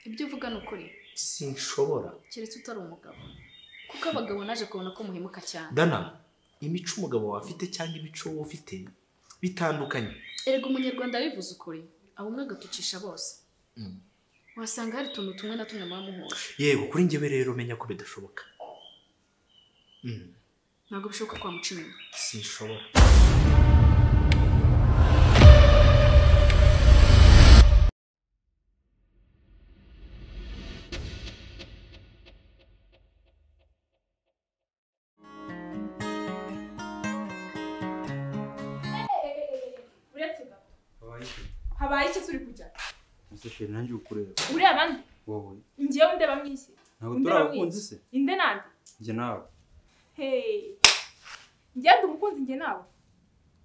Ibyo uvuga ni ukuri. Sinshobora. Keretse utari umugabo. Kuko abagabo naje kubona ko muhemuka cyane. Dana, imico umugabo wawe afite cyangwa imico wowe ufite bitandukanye. Erega umunyarwanda yabivuze ukuri, abo umwe agatucisha bose. Wasanga hari utuntu tumwe na tumwe muba muhuje. Yego, kuri njyewe rero menya ko bidashoboka. Ntabwo bishoboka kwa muca inyuma. Sinshobora. Habaye iki uri kujya? Ese sheri nanjye ukureba. Uri abandi? Wowe. Ngiye undeba mwiki. Ntabwo turabakunzi se? Inde nande? Njye nawe. Hey. Ngiye ndi umukunzi njye nawe.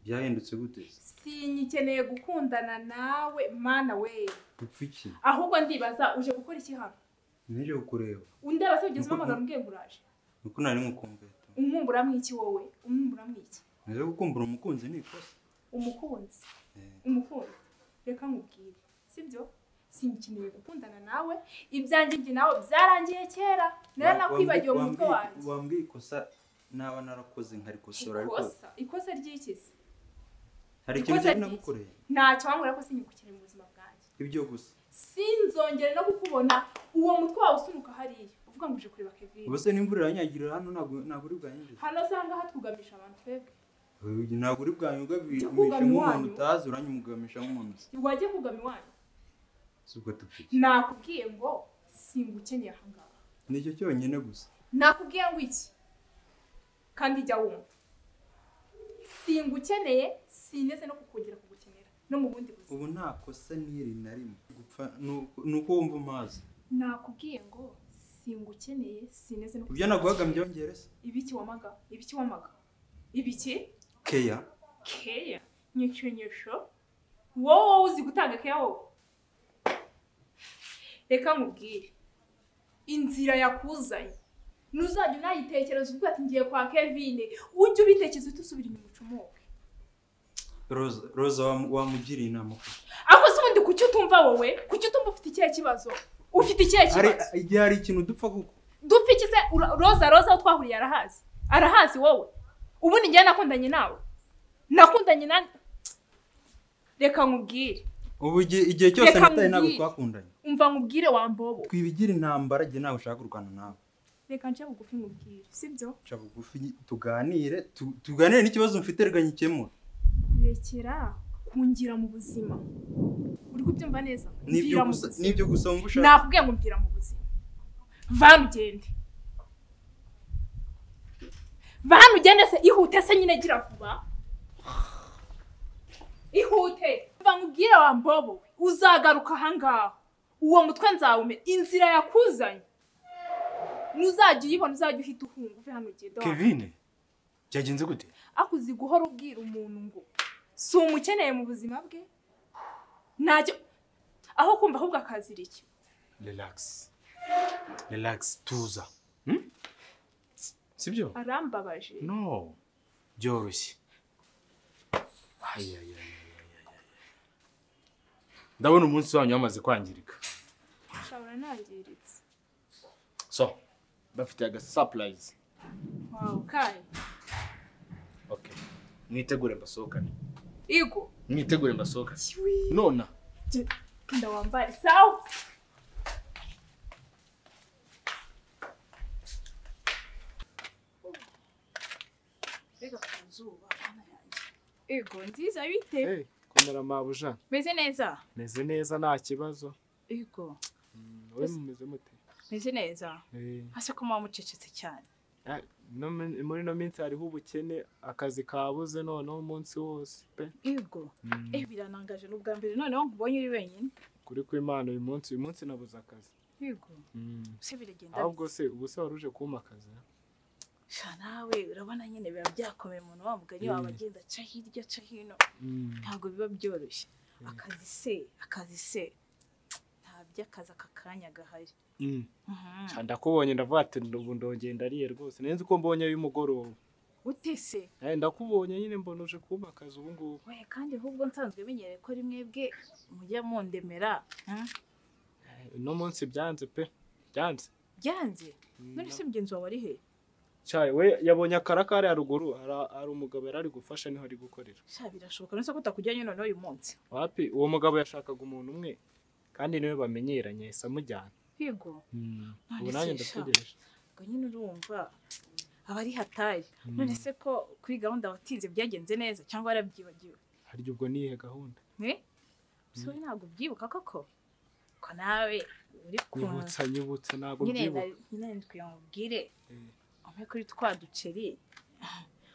Byahindutse gute? Sinyikeneye gukundana nawe mana we. Upfa iki? Ahubwo ndibaza uje gukora iki hano? Nije kukureba. Undeba se ugeze umpamagara umbwiye ngo uraje. Nuko nari nkukumbuye. Unkumbura mwiki wowe? Unkumbura mwiki? Nije gukumbura umukunzi ni ikosa. Umukunzi. Umukunzi. Reka nkubwire, sibyo? Sinkeneye gukundana nawe, ibyanjye njye nawe byarangiye kera, naranakwibagiwe mu mutwe wanjye. Wambwiye ikosa naba narakoze nkarikosora ariko ikosa, ikosa ry'iki se? Hari ikintu cyari nagukoreye? Ntacyo wankorera ko sinyigukeneye mu buzima bwanjye. Ibyo gusa. Sinzongere no kukubona uwo mutwe wawe usunuka hariya, uvuga ngo uje kureba Kevin. Ubuse n'imvura iranyagirira hano ntabwo uri bwanyinjize. Hano sanga hatwugamisha abantu twebwe. Ntabwo uri bwanyugamisha nk'umuntu utazi, uranyugamisha nk'umuntu uzi. Wajye kugama iwanyu. Ubwo tupfike. Nakubwiye ngo singukeneye aha ngaha. Nicyo cyonyine gusa. Nakubwiye ngo iki? Kandi jya wumva. Singukeneye, sineze no kukongera kugukenera no mu bundi buzima. Ubu nta kosa n'iri na rimwe gupfa nuko wumva umazi. Nakubwiye ngo singukeneye, sineze no. Ibyo naguhaga mbyongere se? Ibiki wamaga? Ibiki wamaga? Ibiki? Keya. Keya? Nyiconyesho. Wowe uzi gutanga keya wowe? Reka nkubwire. Inzira yakuzanye. Nuzajya unayitekereza uvuga ati ngiye kwa Kevin, ujye ubitekereza utusubira inyuma ucomoke. Roza, Roza wamugiriye inama. Ako se ubundi kuki utumva wowe? Kuki utumva ufite ikihe kibazo? Ufite ikihe kibazo? Igihe hari ikintu dupfa kuko. Dupfa iki se? Roza, Roza aho twahuriye arahazi. Arahazi wowe. Ubundi ngiye nakundanye nawe. Nakundanye na Reka nkubwire. Ubu igihe cyose nataye ntabwo twakundanye. Umva nkubwire wambobo. Twibigira intambara gihe nawe ushaka kurwana nawe. Reka nce bugufi nkubwire, sibyo? Nca bugufi tuganire, tuganire n'ikibazo mfite reka nyikemure. Rekera kungira mu buzima. Uri kubyumva neza? Nibyo gusa, nibyo gusa wumva ushaka. Nakubwiye ngo mvira mu buzima. Vana ugende. Vana ugende se, ihute se nyine gira vuba. Ihute. Nkubwire wa mbobo, uzagaruka aha ngaha. Uwo mutwe nzawume, inzira yakuzanye. Nuzajya uyibona uzajya uhita uhunga uve hano ugende. Kevin, byagenze gute? Akuzi guhora ubwira umuntu ngo si umukeneye mu buzima bwe. Ntacyo aho kumva ahubwo akazira iki. Relax. Relax, tuza. Sibyo? Arambabaje. No. Byoroshye. Ay ay ay. Ndabona umunsi wanyu wamaze kwangirika. Shawura nangiritse. So, bafite aga surprise. Wow, kai. Okay. Mwitegure mbasohokane. Igo. Mwitegure mbasohokane. Nona. Ndawambare sawa. Reka kuzuba ana yanjye. Ego nziza bite? Hey, komera mabuja. Meze neza. Meze neza nta kibazo. Ego. Wowe mumeze mute? Meze neza. Ase ko mucecetse cyane. No muri no minsi hariho ubukene akazi kabuze noneho umunsi wose pe. Ego. Biranangaje n'ubwa mbere noneho nkubonye uri wenyine. Kuri kw'Imana uyu munsi nabuze akazi. Ego. Se biragenda. Ahubwo se ubu se waruje kumpa akazi? Sha nawe urabona nyine biba byakomeye umuntu wamuganye wabagenda aca hirya aca hino. Ntabwo biba byoroshye. Akazi se nta by'akazi aka kanya gahari. Ndakubonye ndavuga ati ubu ndongenda ariye rwose nenze uko mbonye y'umugoroba. Ute se? Ndakubonye nyine mbona uje kumpa akazi ubu ngubu. We kandi ahubwo nsanzwe menyereye ko rimwe bwe mujya mundemera. No munsi byanze pe. Byanze. Byanze? None se mugenzi wawe ari he? Cyaye we yabonye akarakari haruguru hari umugabo yari ari gufasha niho ari gukorera. Sha birashoboka none se ko utakujyanye none uyu munsi. Wapi uwo mugabo yashakaga umuntu umwe kandi niwe bamenyeranye yahise amujyana. Yego. Ubu nanjye ndategereje. Ngo nyine urumva abari hataye. None se ko kuri gahunda watinze byagenze neza cyangwa warabyibagiwe? Harya ubwo nihe gahunda? Eh? So ntabwo byibuka koko? Ko nawe uri kunyibutsa nyibutsa ntabwo byibuka. Nyine ndikuyamubwire. Umpe kuri twa duceri.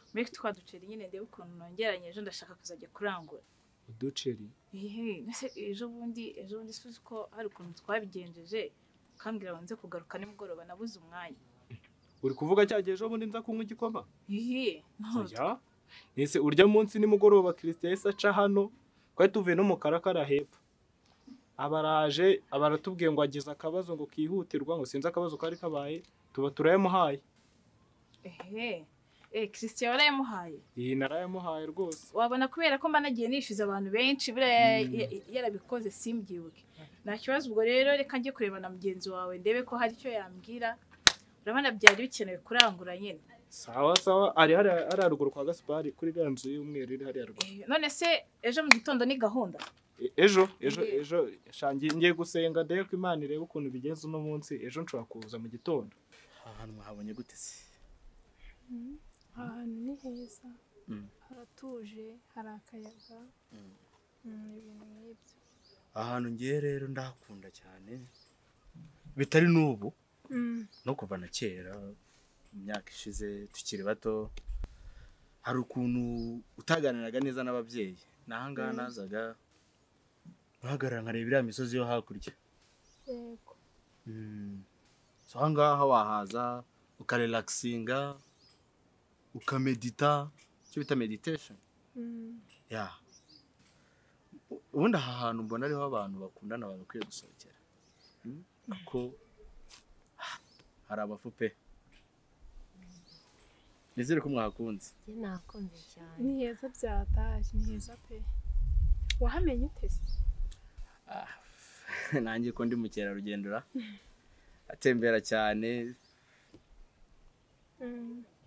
Umpe twa duceri nyine ndebe ukuntu nongeranye ejo ndashaka kuzajya kurangura. Uduceri? Ehe, nase ejo bundi suzi ko hari ukuntu twabigenjeje kambwira banze kugaruka nimugoroba nabuze umwanya. Uri kuvuga cyagiye ejo bundi nza kunywa igikoma? Ehe. Oya. Nese urya munsi nimugoroba Christian yahise aca hano kwari tuvuye no mu karakara hepfo. Abaraje abaratubwiye ngo agize akabazo ngo kihutirwa ngo sinzi akabazo kari kabaye tuba turayamuhaye. Ehe. Christian warayamuhaye? Iyi narayamuhaye rwose. Wabona kubera ko mba nagiye nishyuza abantu benshi buriya yarabikoze simbyibuke. Nta kibazo ubwo rero reka njye kureba na mugenzi wawe ndebe ko hari icyo yambwira. Urabona byari bikenewe kurangura nyine. Sawa sawa ari hari haruguru kwa Gaspari kuri iriya nzu y'umweru iri hari haruguru. None se ejo mu gitondo ni gahunda? Ejo ejo ejo shangiye ngiye gusenga ndebe ko Imana irebe ukuntu bigenza uno munsi ejo nshobora kuza mu gitondo. Ahantu mwahabonye gute se? Ahantu ni heza. Haratuje, hari akayaga. Ibintu nk'ibyo. Ahantu ngiye rero ndahakunda cyane. Bitari n'ubu. No kuva na kera mu myaka ishize tukiri bato hari ukuntu utaganiraga neza n'ababyeyi. Nahangaha nazaga nkahagarara nkareba iriya misozi yo hakurya. Yego. So ahangaha wahaza ukarelaxinga ukamedita icyo bita meditation. Yeah. Ubundi aha hantu mbona ariho abantu bakundana bagakwiye gusohokera. Kuko hari abafu pe. Nizere ko mwahakunze. Njye nakunze cyane. Ni heza byataje, ni heza pe. Wahamenye ute se? Nanjye ko ndi mukerarugendo ra. Atembera cyane.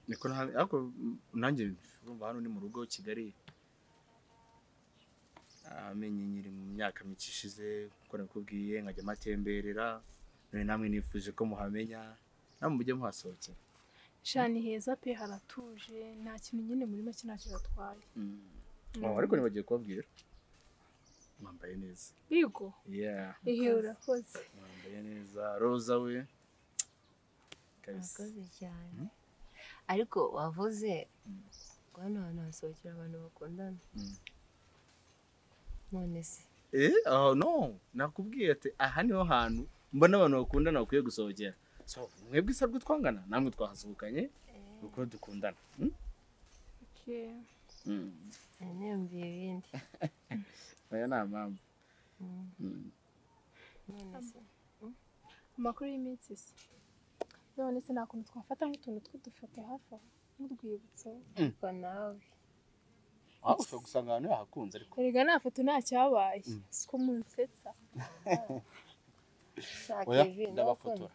Niko ariko nanjye urumva hano ni mu rugo Kigali. Amenye nyiri mu myaka mike ishize kuko nakubwiye nkajya matemberera none namwe nifuje ko muhamenya namwe mujye muhasohokera. Sha ni heza pe haratuje nta kintu nyine muri make ntacyo batwaye. Ariko nibagiye kubabwira mwambaye neza. Yego. Yeah. Ihe urakoze. Mwambaye neza Roza we. Urakoze cyane. Ariko wavuze ngo hano hantu hasohokera abantu bakundana. None se? No, nakubwiye ati aha niho hantu mbona abantu bakundana bakwiye gusohokera. So mwebwe isabwe twangana namwe twahasohokanye uko dukundana. Okay. Nembiye ibindi. Oya nta mpamvu. None se? Amakuru y'iminsi se? None se nta kuntu twafata nk'utuntu tw'udufoto hafi aho nk'urwibutso. Ariko nawe. Ushobora gusanga ahantu yahakunze ariko. Erega nta foto nta cyabaye. Siko munsetsa. Oya ndabafotora.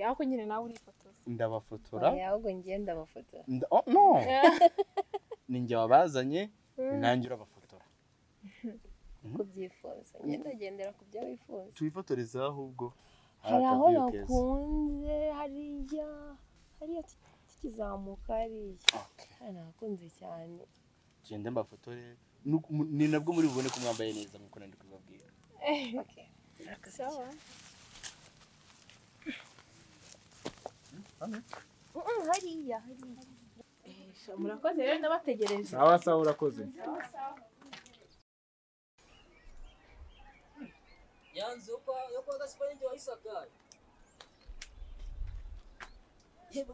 Ariko nyine nawe urifotoza. Ndabafotora. Oya ahubwo ngiye ndabafotora. Oh no. Ni njye wabazanye nanjye urabafotora. Kubyifuza. Ngenda gendera ku byo wifuza. Twifotoreza ahubwo. Hari aho nakunze hariya hariya tukizamuka hariya. Nakunze cyane. Genda mbafotore ni nabwo muri bubone ko mwambaye neza nkuko nandi kubabwira. Okay. Sawa. Hariya hariya. Murakoze rero ndabategereje. Sawa sawa urakoze. Yanzu yo kwa Gaspari ndio waisakaye. Yeba.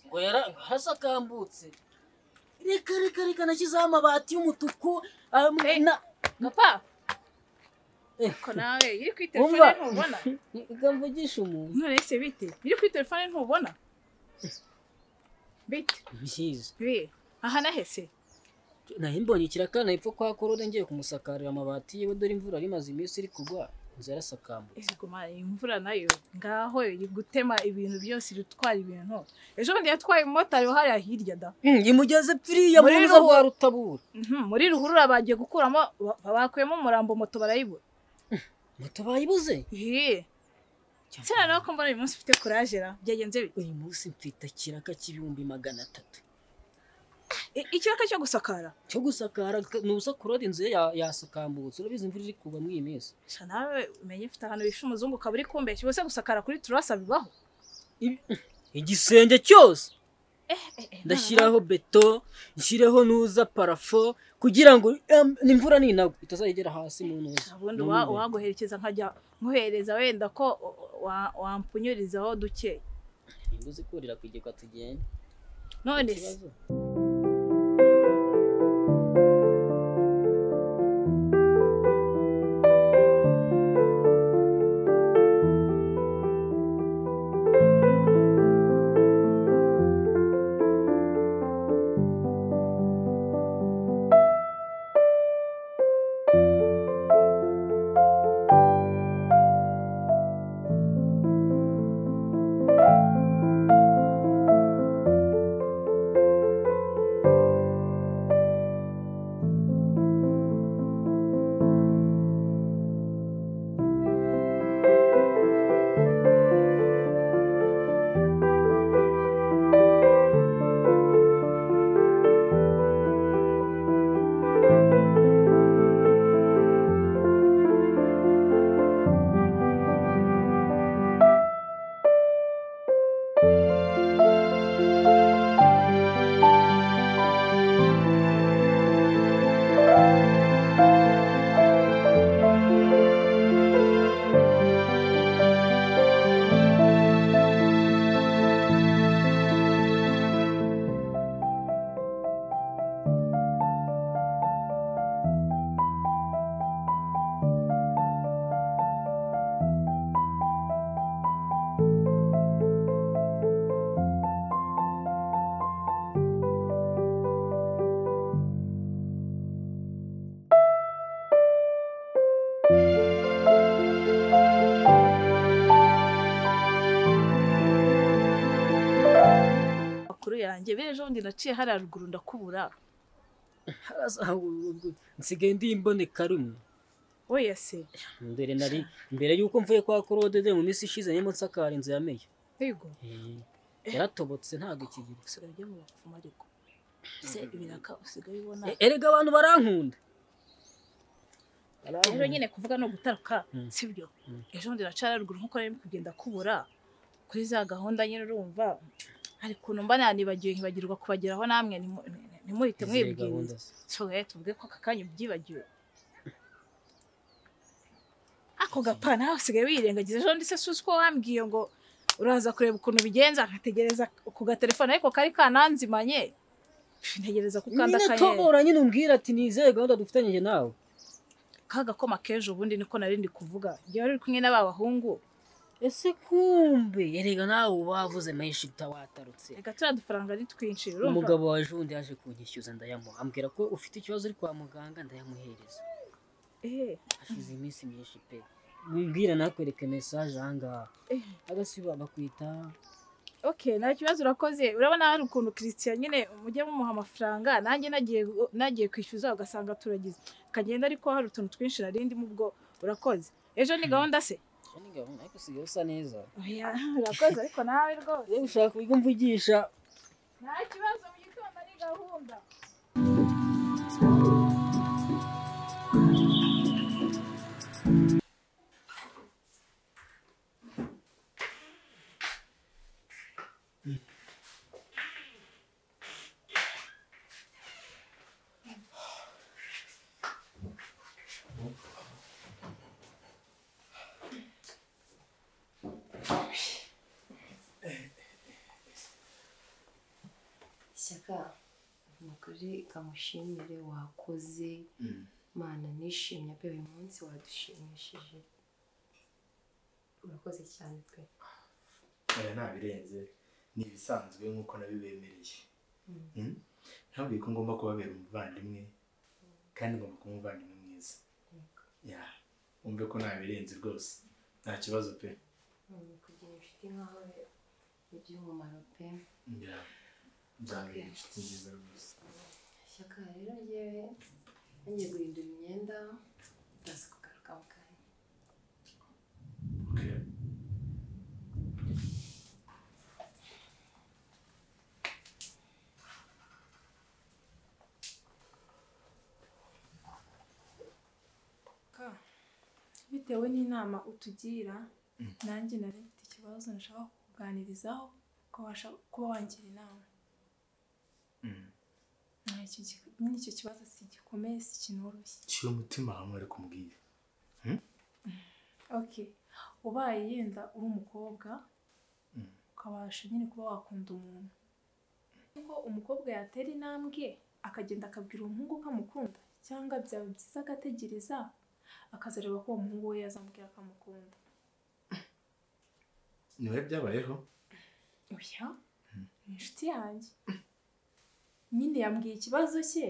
Ngo yara hasakambutse. Reka reka reka nashyizeho amabati y'umutuku na Papa. Ko nawe iri kuri telefone ntubona? Ikamvugisha umuntu. None se bite? Iri kuri telefone ntubona? Bite? Byiza. Aha nahese. Naho mbonye ikiraka epfo kwa Korode ngiye kumusakarira amabati yewe, dore imvura rimaze iminsi iri kugwa, inzu yarasakambutse. Ego imvura nayo ngaho iri gutema ibintu byose, iritwara ibintu. Ejo bundi yatwaye umumotari hariya hirya da. Imugeze pfiriya muri ruza rwa Rutabura. Muri ruhurura bagiye gukuramo, bakuyemo umurambo, moto barayibura. Moto bayibuze? Eh. Tsena nawe ko mbona uyu munsi ufite courage ra, byagenze bite? Uyu munsi mfite ikiraka c'300,000. Ikiraka cyo gusakara? Cyo gusakara nusa Korode inzu ye yasakambutse, urabizi imvura iri kugwa muri iyi minsi. Sha nawe umenye ufite ahantu bishe umuzungu kaburi kumbeshya, ubuse gusakara kuri turasa bibaho? Igisenge cyose. Ndashyiraho beto, nshyireho nuza parafo kugira ngo imvura ninagwa itazagera hasi mu ntuza. Ubundi waguherekeza nkajya nkuhereza wenda ko wampunyurizaho duke. Nimbuze kurira kugekwa tugende. None se ejo bundi naciye hariya ruguru ndakubura. Nsigaye ndi imboneka rumwe. Oya se. Mbere nari mbere yuko mvuye kwa Korode mu minsi ishize nyemo nsakara inzu ya meya. Yego. Yaratobotse ntago ikigira. Usigaye ujya mu bapfumu ariko. Se ibiraka usigaye ubona. Erega abantu barankunda. Rero nyine kuvuga no gutaruka sibyo. Ejo bundi naciye hariya ruguru nkuko nari kugenda kubura kuri za gahunda nyine urumva. Ariko numba nanibagiwe nkibagirwa kubageraho namwe ntimuhite mwibwiriza. So tuvuge ko aka kanya ubyibagiwe. Ako gapa nawe usigaye wirengagiza. Ejo ndise suzi ko wambwiye ngo uraza kureba ukuntu bigenza, nkategereza ku gatelefone ariko kari kananzimanye. Ntegereza kukanda kanye. Nyine tobora nyine umbwira ati nizeye gahunda dufitanye nawe. Kagakoma kejo ubundi niko nari ndi kuvuga. Ngiye wari kumwe n'aba bahungu. Ese kumbe erega nawe bavuze menshi utawatarutse. Reka turiya dufaranga ni twinshi urumva. Umugabo waje undi yaje kunyishyuza ndayamuha, ambwira ko ufite ikibazo uri kwa muganga ndayamuhereza. Hashize iminsi myinshi pe. Mbwira nakwereke message ahangaha. Agasiba bakwita. Okay, nta kibazo urakoze. Urabona hari ukuntu Christian nyine mujye mumuha amafaranga, nanjye nagiye kwishyuza ugasanga turagize. Kagenda ariko hari utuntu twinshi narindi mubwo urakoze. Ejo ni gahunda se? Ni gahunda ariko usigaye usa neza. Oya, urakoze ariko nawe rwose. Rero ushaka kwiga mvugisha. Nta kibazo mu gitondo ni gahunda. Shyaka, ni ukuri kamushimire wakoze. Mana nishimye pe, uyu munsi wadushimishije, urakoze cyane pe. Oya ntabirenze, ni ibisanzwe nk'uko nabibemereye. Ntabwiye ko ngomba kubabera umuvandimwe kandi ngomba kuba umuvandimwe mwiza. Ya, wumve ko ntabirenze rwose. Nta kibazo pe. Kugira inshuti nkawe ni iby'umumaro pe. Ya, nzabera inshuti nziza rwose. Shyaka rero njyewe ngiye guhindura imyenda ndaza kugaruka mu kanya. Okay. Bitewe n'inama utugira nanjye nari mfite ikibazo nashaka kukuganirizaho kuba wangira inama. Nyine icyo kibazo si gikomeye si kinoroshye. Shyira umutima hamwe ariko umbwire. Okay, ubaye yenda uri umukobwa ukabasha nyine kuba wakunda umuntu, ko umukobwa yatera intambwe akagenda akabwira umuhungu ko amukunda, cyangwa byaba byiza agategereza akazareba ko uwo muhungu we yazamubwira akamukunda. Niwe byabayeho? Oya, ni inshuti yanjye. Nyine yambwiye ikibazo cye,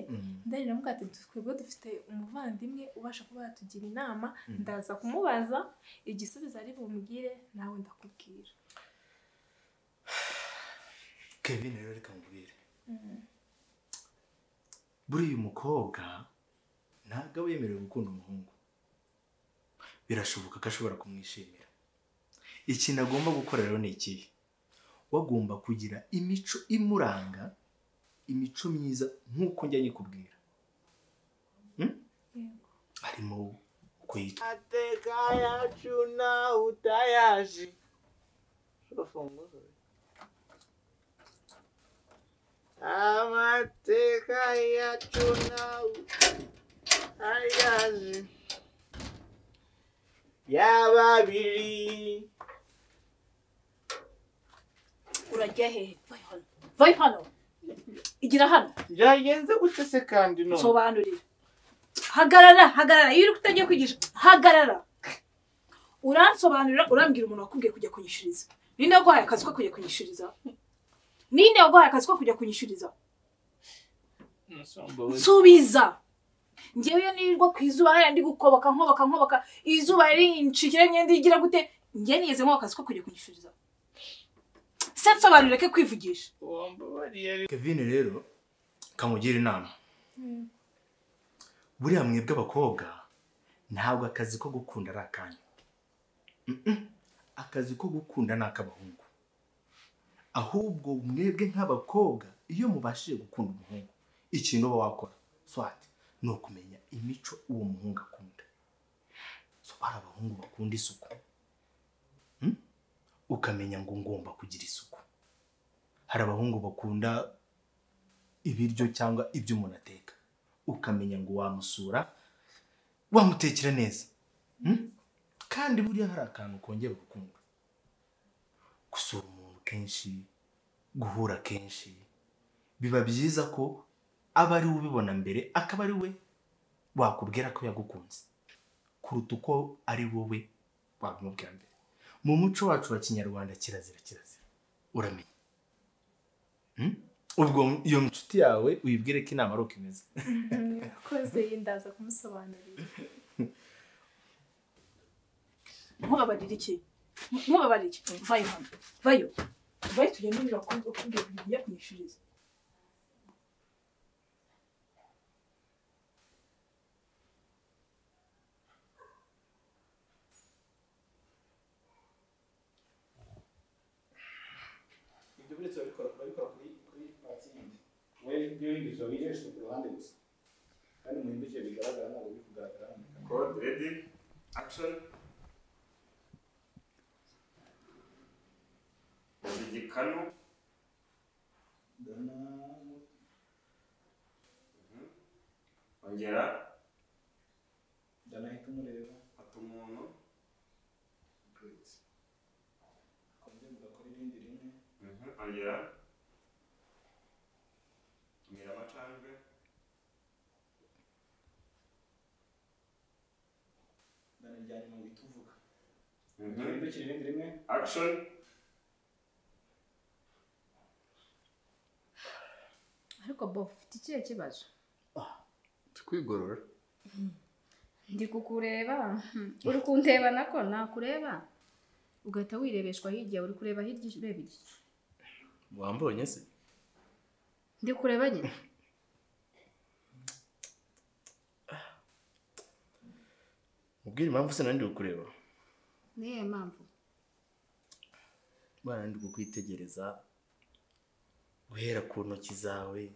ndari namubwira ati twebwe dufite umuvandimwe ubasha kuba yatugira inama, ndaza kumubaza igisubizo ari bumubwire nawe ndakubwira. Kevin rero reka nkubwire. Buriya umukobwa ntabwo aba yemerewe gukunda umuhungu. Birashoboka ko ashobora kumwishimira. Ikintu agomba gukora rero ni ikihe? Wagomba kugira imico imuranga, imico myiza nk'uko njya nyikubwira. Harimo uko yitwa. Mateka yacu nawe utayazi. Amateka yacu nawe utayazi. Y'ababiri. Urajya hehe? Vayo hano. Igira hano. Byagenze gute se kandi none? Sobanurira. Hagarara, hagarara. Iyo uri kutagiye kwigisha, hagarara. Uransobanurira, urambwira umuntu wakubwiye kujya kunyishuriza. Ninde waguhaye akazi ko kujya kunyishuriza? Ninde waguhaye akazi ko kujya kunyishuriza? Nsubiza. Njyewe nirirwa ku izuba hariya ndi gukoboka nkoboka nkoboka, izuba rinshikira imyenda igira gute? Njye nigeze nkoboka akazi ko kujya kunyishuriza. Se nsobanurire ke kwivugisha. Kevin rero kamugira inama. Buriya mwebwe abakobwa ntabwo akazi ko gukunda ari akanyu. Akazi ko gukunda ni ak'abahungu. Ahubwo mwebwe nk'abakobwa iyo mubashije gukunda umuhungu, ikintu uba wakora swat ni ukumenya imico uwo muhungu akunda. So hari abahungu bakunda isuku. Ukamenya ngo ngomba kugira isuku. Hari abahungu bakunda ibiryo cyangwa ibyo umuntu ateka. Ukamenya ngo wamusura wamutekera neza. Kandi buriya hari akantu kongera urukundo. Gusura umuntu kenshi, guhura kenshi, biba byiza ko aba ari ubibona mbere akaba ari we wakubwira ko yagukunze kuruta uko ari wowe wabimubwira mbere. Mu muco wacu wa Kinyarwanda kirazira kirazira. Uramenya. Ubwo iyo nshuti yawe uyibwire ko inama ari uko imeze. Urakoze, ndaza kumusobanurira. Nkubabarira iki? Nkubabarira iki? Vayo hano. Vayo. Vayo tugende birakubwira kujya kunyishuriza. Ibyo uretse babikora kuri parti yindi. We ibyo bindi biba ku ruhande gusa. Kandi muhindukiye bigaragara ntabwo biri kugaragara. Code ready action. Igikanu ongera ndanahita umureba ata umuntu kongera mugakora irindi rimwe ongera mbwira amacandwe ndanajyana mu uhita uvuga uhindukire irindi rimwe action. Ariko bo ufite ikihe kibazo? Tukwigorora. Ndi kukureba. Uri kundeba nako nakureba. Ugahita wirebeshwa hirya, uri kureba hirya ureba iki? Wambonye se? Ndi kureba nyine. Ubwira impamvu se nandi kukureba? Niye mpamvu? Bana ndi kukwitegereza guhera ku ntoki zawe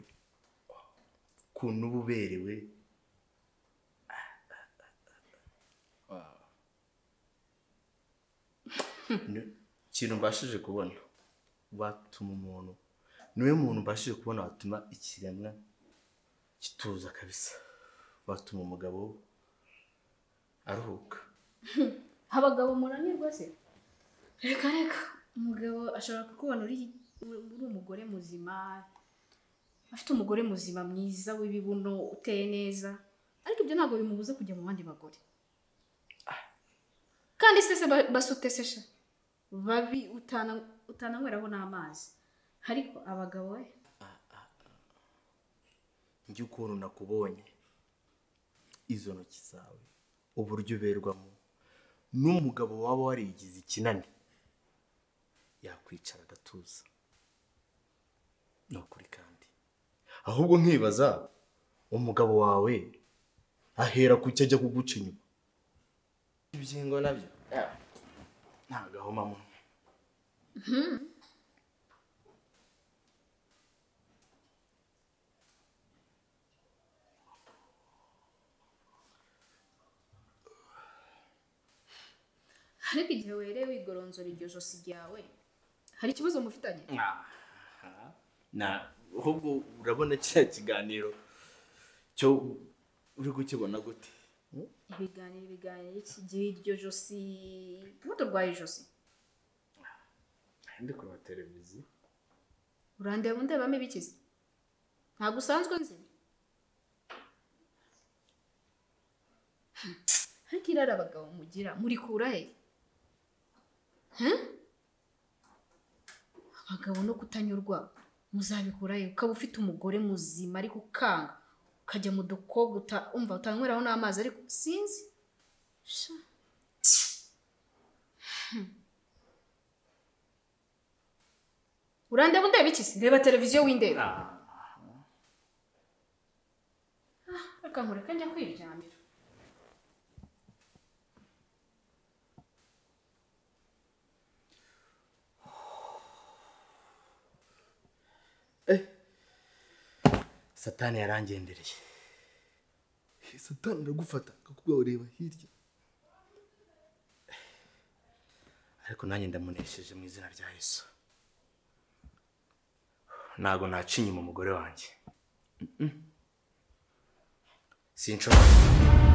kuntu ububerewe. Ikintu mbashije kubona watuma umuntu, niwe muntu mbashije kubona watuma ikiremwa kituza kabisa, watuma umugabo aruhuka. Abagabo muranirwa se? Reka reka, umugabo ashobora kukubona uri umugore muzima, afite umugore muzima mwiza w'ibibuno uteye neza, ariko ibyo ntabwo bimubuza kujya mu bandi bagore. Kandi sese basutesesha babi utananyweraho n'amazi. Ariko abagabo we njye ukuntu nakubonye, izo ntoki zawe uburyo uberwamo, n'umugabo waba warigize ikinani yakwicara agatuza. Ni ukuri kandi ahubwo nkibaza umugabo wawe ahera ku cyo ajya kuguca inyuma. Ibyingo nabyo nta gahomamunwa. Ariko igihe wereye wigoronzora iryo josi ryawe hari ikibazo mufitanye? Na ahubwo urabona kiriya kiganiro cyo uri kukibona gute? Ibiganiro iki gihe iryo josi ubundi urwaye ijosi? Ndi kureba televiziyo. Urandeba undebamo ibikize? Ntabwo usanzwe nzi? Ariko irara abagabo mugira murikura he? Abagabo no kutanyurwa muzabikura he? Ukaba ufite umugore muzima ariko ukanga ukajya mu dukobwa umva utanyweraho n'amazi, ariko sinzi. Urandeba undeba iki se? Reba televiziyo windeba. Reka nkureke njya kwiryamira. Satani yarangendereye. Satani aragufata akakubwira ureba hirya. Ariko nanjye ndamunesheje mu izina rya Yesu. Ntago naca inyuma umugore wanjye. Sinshobora.